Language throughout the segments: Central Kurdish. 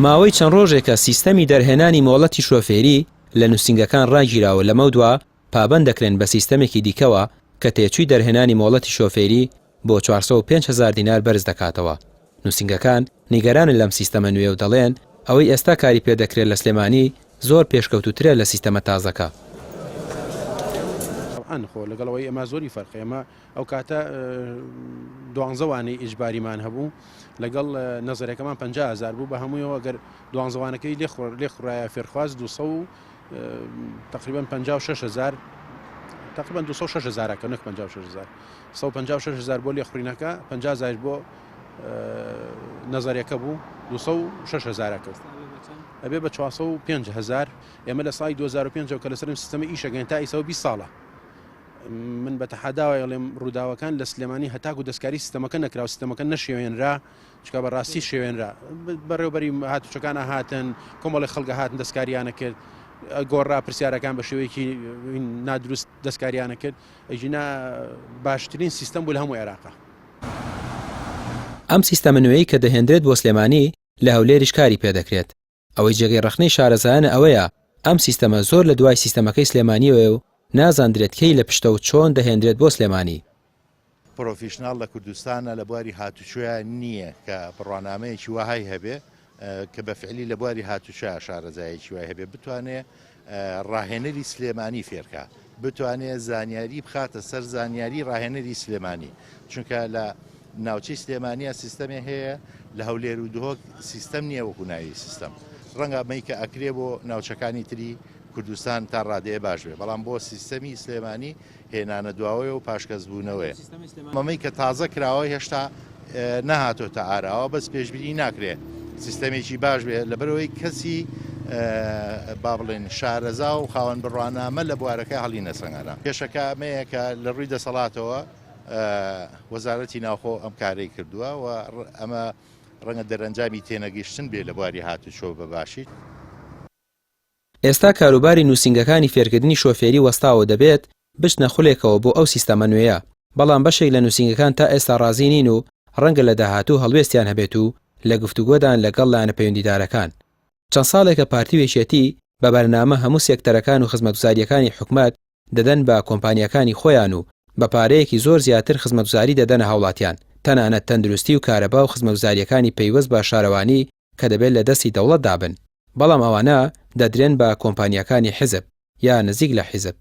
ماوەی چەند ڕۆژێکە سیستەمی دەرهێنانی مۆڵەتی شۆفێری لە نووسینگەکان ڕاگیراوە لەمەودوا پابەند دەکرێن بە سیستەمێکی دیکەوە کە تێچووی دەرهێنانی مۆڵەتی شۆفێری بۆ 405 هەزار دینار بەرز دەکاتەوە. نووسینگەکان نیگەرانن لەم سیستەمە نوێیە و دەڵێن ئەوەی ئێستا کاری پێدەکرێت لە سلێمانی زۆر پێشکەوتووترە لە سیستەمە تازەکە. تەبعەن خۆ لەگەڵ ئەوەی ئێمە زۆری فەرقە ئێمە ئەو کاتە دوانزە وانەی ئیجباریمان هەبوو لەگەڵ نەزەرەکەمان 50 هزار بوو بە هەموویەوە گەر دوانزەوانەکەی لێ لێ خورایە فێرخواز 200 و تقریبا 56 هزار تقریبا 206 هزارەکە نەک 56 هزار 156 هزار بۆ لێخورینەکە 50 هزار بۆ نەزەرەکە بوو 206 هزارەکە ئەبێ بە 405 هزار ئێمە لە ساڵی 2005 کە لەسەرم سیستەمە ئیشەکەین تا ئیسەوە 20 ساڵە من بە تەحەداوە ئەڵێم ڕووداوەکان لە سلێمانی هەتاکو دەستکاری سیستەمەکە نەکرا و سیستەمەکە نەشێوێنرا چکە بە ڕاستی شێوێنرا بەڕێوبەری هاتوچەکان هاتن کۆمەڵی خەڵگە هاتن دەستکاریانە کرد گۆڕا پرسیارەکان بە شێوەیەکی نادروست دەستکاریانە کرد ئەگینا باشترین سیستەم بوو لە هەموو عێراقا. ئەم سیستەمە نوێیەی کە دەهێندرێت بۆ سلێمانی لە هەولێریش کاری پێدەکرێت. ئەوەی جێگەی ڕەخنەی شارەزایانە ئەوەیە ئەم سیستەمە زۆر لە دوای سیستەمەکەی سلێمانیەوەیە و نازاندرێت کەی لە پشتە و چۆن دەهێندرێت بۆ سلێمانی. پرۆفیشناڵ لە کوردستانا لە بواری هاتوچۆیا نییە کە بڕوانامەیەکی وەهای هەبێ کە بە فعلی لە بواری هاتوچۆیا شارەزایەکی وای هەبێ بتوانێ ڕاهێنەری سلێمانی فێرکا بتوانێ زانیاری بخاتە سەر زانیاری ڕاهێنەری سلێمانی چونکە لە ناوچەی سلێمانیا سیستەمێ هەیە لە هەولێر و دهۆک سیستەم نییە وەکو ناوی سیستەم ڕەنگە ئەمەی کە ئەکرێ بۆ ناوچەکانی تری کوردستان تا ڕادەیە باش بێ بەڵام بۆ سیستەمی سلێمانی هێنانە دواوەیە و پاشگەزبوونەوەیە. ئەمەی کە تازە کراوە هێشتا نەهاتۆتە ئاراوە بەس پێشبینی ناکرێ سیستەمێکی باش بێ لەبەرئەوەی کەسی با بڵێن شارەزا و خاوەن بڕوانامە لە بوارەکە هەڵی نەسەنگانە. کێشەکە ئەمەیە کە لە ڕووی دەسەڵاتەوە وەزارەتی ناوخۆ ئەم کارەی کردووە و ئەمە ڕەنگە دەرەنجامی تێنەگەیشتن بێ لە بواری هاتوچۆ بە باشی. ئێستا کاروباری نووسینگەکانی فێرکردنی شۆفێری وەستاوە و دەبێت بچنە خولێکەوە بۆ ئەو سیستەمە نوێیە، بەڵام بەشێک لە نووسینگەکان تا ئێستا ڕازی نین و ڕەنگە لە داهاتوو هەڵوێستیان هەبێت و لە گفتوگۆدان لەگەڵ لایەنە پەیوەندیدارەکان. چەند ساڵێکە پارتی و یەکێتی بە بەرنامە هەموو سێکتەرەکان و خزمەتگوزارییەکانی حکومەت دەدەن بە کۆمپانیاکانی خۆیان و بە پارەیەکی زۆر زیاتر خزمەتگوزاری دەدەنە هاوڵاتیان، تەنانەت تەندروستی و کارەبا و خزمەتگوزارییەکانی پەیوەست بە شارەوانی کە دەبێت لە دەستی دەوڵەتدا بن، بەڵام ئەوانە دەدرێن بە کۆمپانیاکانی حیزب یا نزیک لە حیزب.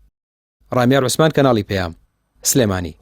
ڕامیار عوسمان کەناڵی پەیام، سلێمانی.